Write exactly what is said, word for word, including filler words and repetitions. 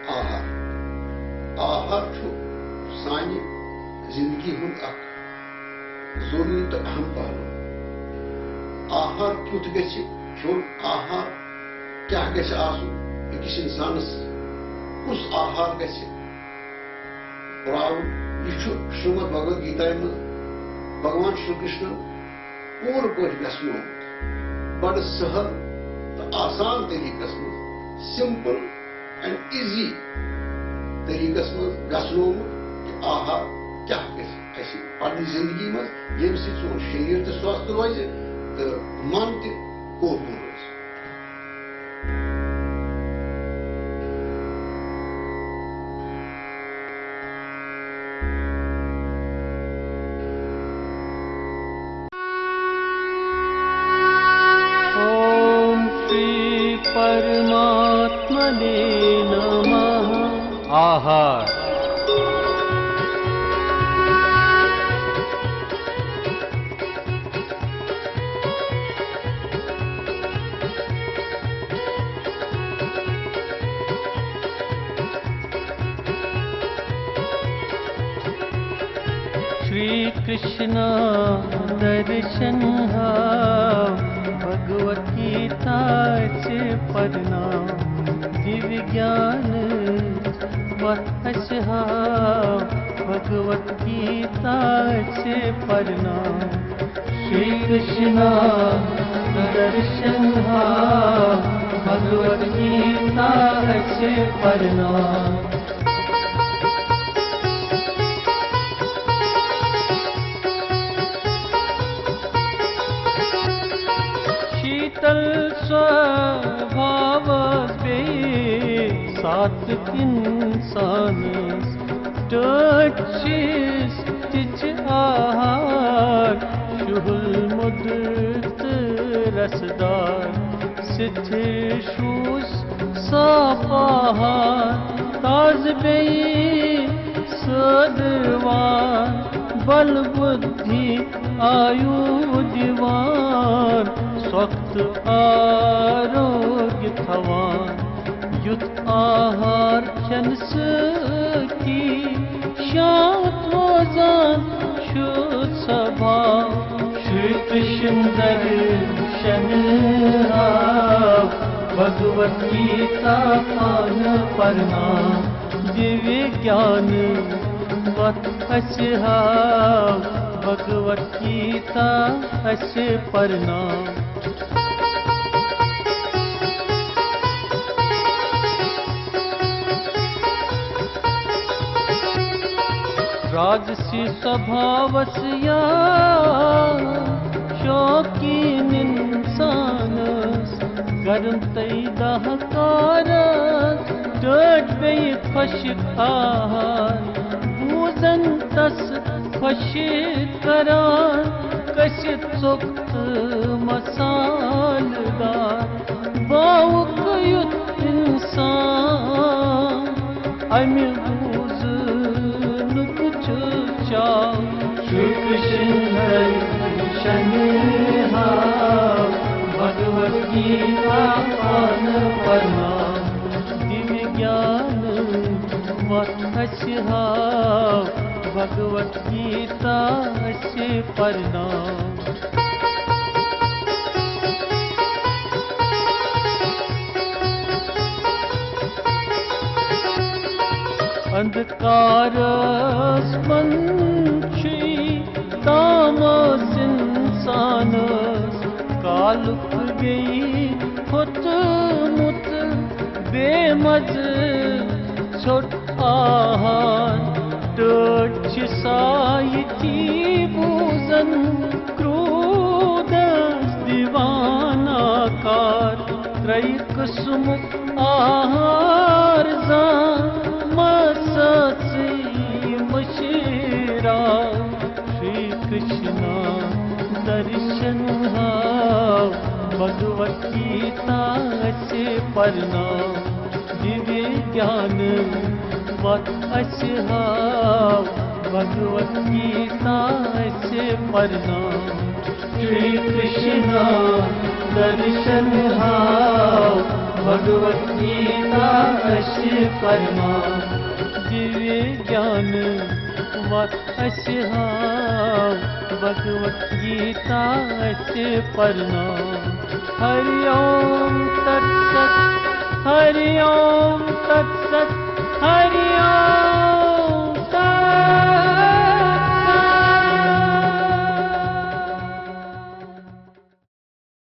آہار۔ آہار چھُ سانہِ زندگی ہُنٛد اکھ ضروٗری تہٕ اہم پہلو۔ آہار کیُتھ گژھِ کھیوٚن، آہار کیٛاہ گژھِ آسُن، أکِس اِنسانَس کُس آہار گژھِ پراوُن، یہِ چھُ شریمد بھگوت گیتایہِ منٛز بھگوان شری کرشنن پوٗرٕ پٲٹھۍ ویژھنومُت، بڑٕ سہل تہٕ آسان طریٖقس منٛز، simple and easy طریٖقس منٛز ویژھنومُت کہِ آہار کیٛاہ گژھِ اَسہِ پننہِ زندگی منٛز، ییٚمہِ سۭتۍ سون شریٖر تہِ سوستھ روزِ تہٕ من تہِ قوبوٗ روزِ۔ ॐ श्री परमात्मने नमः। आहार। श्री कृष्ण दर्शन हाव, भगवत गीता से पढ़ना, दिव्य ज्ञान वत अस हाव, भगवत गीता से पढ़ना। श्री कृष्ण दर्शन हाव, भगवत गीता से पढ़ना। शीतल स्वभाव बे सात्विक इंसान, ٹٲٹھۍ چھِس تِژھ آہار، شُہُل مُدُر تہٕ رسدار۔ سِتھِر شوٗس صاف آہار، تازٕ بیٚیہِ سٲدٕروان، بل بُدھی آیوٗ دِوان، سۄکھ تہٕ آروگیہ تھاوان۔ یُتھ آہار کھٮ۪نہٕ سۭتی شانت روزان چھُ سبھاو۔ شری کرشن درشن ہاو، بھگوت گیتا پانہٕ پرناو۔ دیوی گیان وت اسہِ ہاو، بھگوت گیتا اسہِ پرناو۔ راجسی سبھاوس یا شوقین انسانس، گرم تئی دہ کارس، ٹٲٹھۍ بیٚیہِ خۄشک آہار، بوزن تس خۄشک کران، کٔسِتھ ژوٚک تہٕ مسالہٕ دار۔ باوُک یُتھ انسان، امہِ بوزنُک چھُ چاو۔ شری کرشن درشن ہاو، بھگوت گیتا پانہٕ پرناو۔ دیوی گیان وت اسہِ ہاو، بھگوت گیتا اسہِ پرناو۔ اندھکارس منٛز چھُے تامس انسانس، کالُک بیٚیہِ کھوٚتمُت بے مزٕ ژھوٚٹ آہار۔ ٹٲٹھۍ چھِ سایتی بوزن، کرودس دِوان آکار۔ ترٛیہِ قٕسمُک آہار زانٛہہ مسسٕے مٔشراو۔ شری کرشنا درشن ہاو، بھگوت گیتا اسہِ پرناو۔ دیوی گیان وت اسہِ ہاو، بھگوت گیتا اسہِ پرناو۔ شری کرشنا درشن ہاو، بھگوت گیتا اَسہِ پرناو، دِوِ گیان وَتھ اَسہِ ہاو، بھگوت گیتا اَسہِ پرناو۔ ہری اوم